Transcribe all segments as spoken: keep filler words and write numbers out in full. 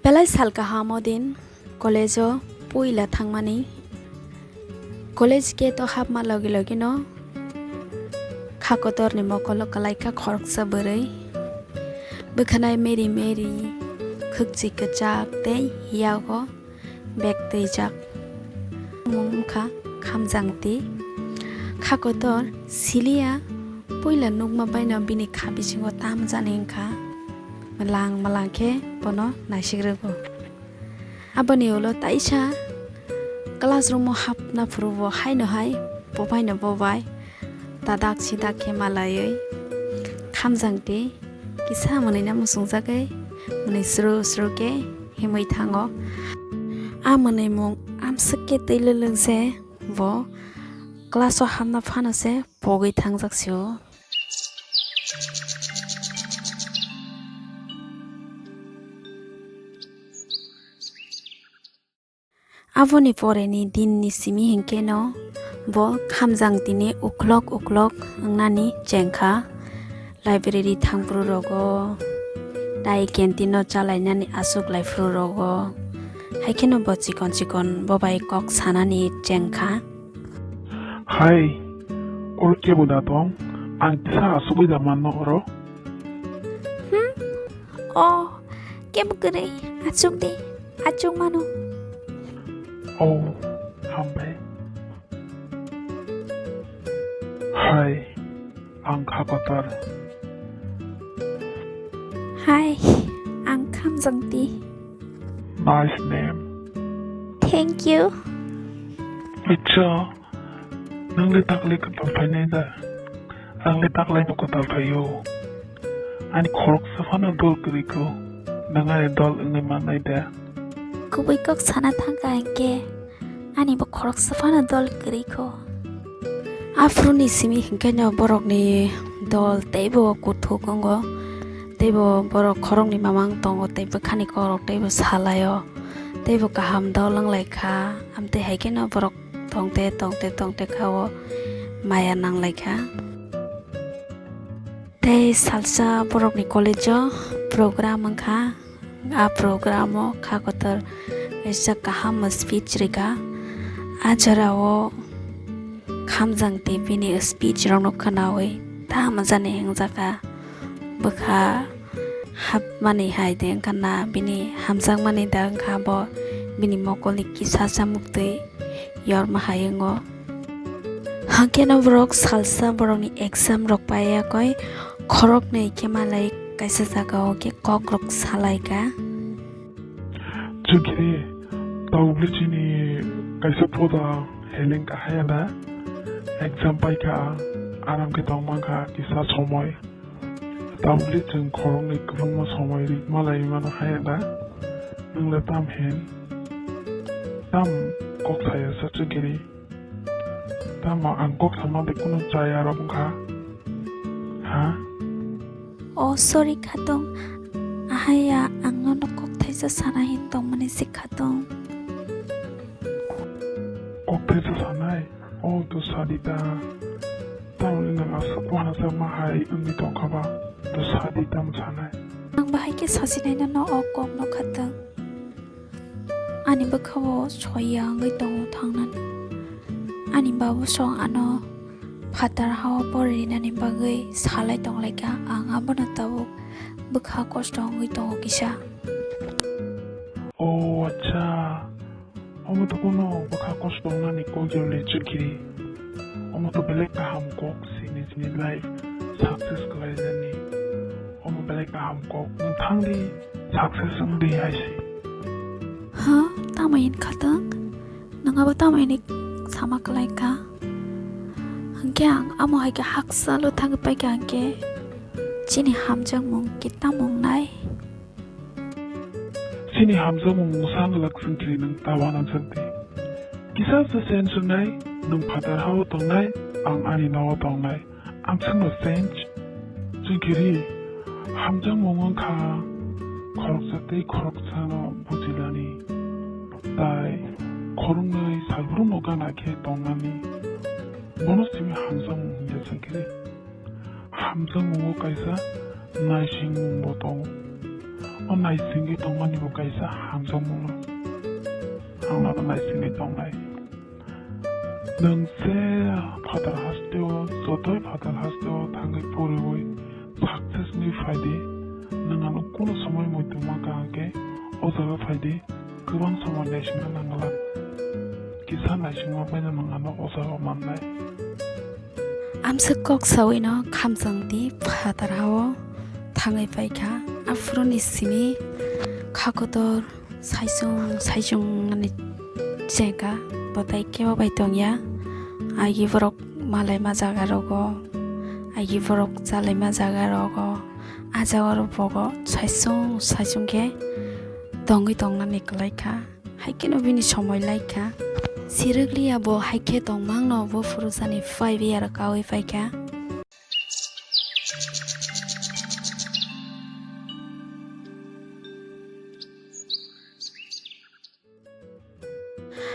Belai sal kaham o din college o puila thangmani. College gate o hapma logi logi no kha kotor ni mokol o kwlai kha khoroksa bwrwi. Bwkhanai meri meri, khwkchi kwchak tei yago bag twijak. Mung wngkha Khamjangti. Kha kotor siliya, puila nukma baino bini kha bisingo tamo jani wngkha. Mwlang mwlang khe bono naisikrwgo. Aboni ulo taisa classroom o hapna phuru bo haino hai, bo baino bo bai tadak sidak khe malaiwi Khamjangti kisa mwnwino muchungjagwi mwnwi sru sru khe himwi thango. A mwnwimung amswk khe twi lwlwk se bo class o hapna phano se pogwi thangjak sio. Aboni poreni dinni simi hinkhe no bo Khamjangtini uklok uklok wngnani chengkha. Library thangphru rogo, tai canteen o chalainani aswk laiphru rogo. Haikheno bo chikon chikon bo bai kok sanani chengkha. Hai, oro kebo da tong? Ang kisa asugwi da manno oro. Hmm? Oh, kebo kwrwi, achuk di, achuk mano. Oh, hambai. Hai, ang kha kotor. Hai, ang Khamjangti. Nice name. Thank you. Acha, nwng le takle kwtal phainai da? Ang le takle no kwtal phaio. Ani khoroksa phano dol kwrwi kho. Nwng ani dol wngwi mannai da? Kubui kok sana thangkha hinkhe ani bo khoroksa phano dol kwrwi kho. Aphuru ni simi hinkhe no borok ni dol teibo kuthuk wngo. Teibo borok khoroknwi mamang tongo, tei bwkhani kokrok teibo salaio, teibo kaham dol wnglaikha. Amtwi hai kheno borok tongte tongte tongte kha o maya nanglaikha. Tei salsa borokni college o program wngkha. A program o kha kotor kaisa kaham speech rwkha. A jora o Khamjangti bini speech rokno khwnawi tamo jani wngjakha. Bwkha hapmani hai de wngkha na, bini hamjakmani da wngkha bo, bini mokolni kisa chamuk twi yorma hai wngo. Hwnkhe no borok salsa borokni exam rok paiya koi khoroknwi khe malai kaisa jagao khe kok rok salaikha. Chukiri, tabukle chini kaisa poda heleng kahaya da, exam paikha, aram khe tongmankha kisa somoi. Tabukle chwng khoroknwi kwbangma somoi ri malai mano haya da? Nwng le tam hin? Tam kok saya sa chukiri? Tamo ang kok sama de kunu chaya rok wngkha? Ha? Oh, sorry khatong. Ahaya, ang nono kok thaisa sana hin tongmani se khatong. Kok thaisa sanai? Oh, to sadi ta. Tamoni nang aswk uanasa ma hai wngwi tongkha ba, to sadi tam sanai. Ang bahai khe sasinai nono o kok no khatong. Ani bwkha o soya wngwi tongo thangnani. Ani babu song ano phatar ha o poririnani bagwi salai tonglaikha. Ang abono tabuk bwkha kosto wngwi tongo kisa. O acha. Omo to kono bwkha kosto wngnani kok ya le chukiri. Omo to belai kaham kok si nijini life success khlainani. Omo belai kaham kok. Nwng thang di, success wng di hai si. Ha, tamo hin khatang? Nwng abo tamo hini sama khlai kha? Hwnkhe ang amo hai khe haksa lo thangwi pai kha hwnkhe chini hamjakmung khe tamo wngnai? Chini hamjakmung mwsa glak chwng kiri nwng ta uanamsakdi. Kisa se sense wngnai, nwng phatar ha-o tongnai, ang ani nogo tongnai. Ang chwngno sense chwng kiri, hamjakmung wngkha khoroksa tei khoroksano bujilani. Tai khoroknwi salbrumno gana khe tongnani. Bono simi hamjakmung hwnwi sankhe. Hamjakmungo kaisa naisingmungbo tongo. O naisingwi tongmanibo kaisa hamjakmungno. Ang abo naisingwi tongnai. Nwng se phatar hasteo, jotoi phatar hasteo thangwi poriwi success ni phaidi. Nwng ano kunu somoi muitu mankha hwnkhe o jaga phaidi. Kwbang samung naisingna nangla. Kisa naisingma baino nwng ano o jaga mannai. Amswk kok sawino khamjang di phatar hao thangwi paikha. Aphuruni simi kha kotor saichung saichung ani chengkha. Botai kebo bai tongya. Agi borok malaima jaga rogo, agi borok chalaima jaga rogo, a jaga rok bogo saichung saichung khe tongwi tongnani kwlaikha. Hai kheno bini somoi laikha. Sirwkliya bo hai khe tongmangno bo phurusani five year kaui paikha.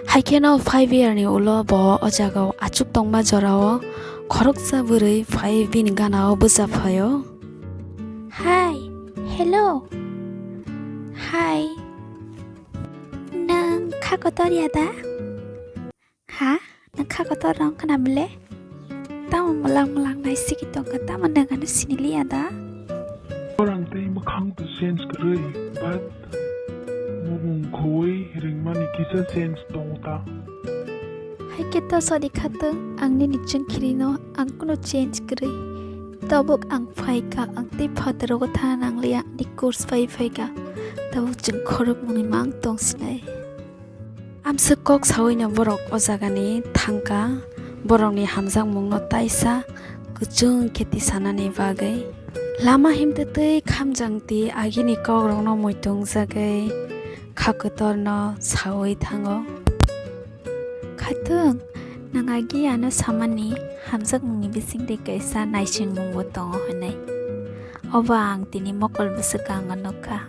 Hai kheno five year ni ulo bo o jagao achuk tongma jorao khoroksa bwrwi phai bini ganao bwsa phaio. Hi, hello. Hi. Nwng kha kotor ya da? Ha? Nwng kha kotor rong khna bile? Tamo mwlang mwlang nai sigi tongkha, tamo nwng ano siniliya da? Orang tei mwkhang to change kwrwi, but mubung khowui ringmani kisa change tongo ta. Hai khe to sadi kha to, ang nini chwngkhirino ang kuno change kwrwi. Tabuk ang phaikha, ang tei phataro thana nangliya, ani course pai phaikha. Tabuk chwng khorokmungni mang tong sinai. Amswk kok sawino borok o jagani thangkha, borokni hamjakmungno taisa kwchwng khe tisanani bagwi. Lama himtwtwi khamjang ti agini kokrokno muitung jagwi kha kotorno saui thango. Khatung, nwng agi ano samani hamjakmungni bisingtwi kaisa naisingmungbo tongo hwnwi. Obo ang tini mokol bwswkango nukha.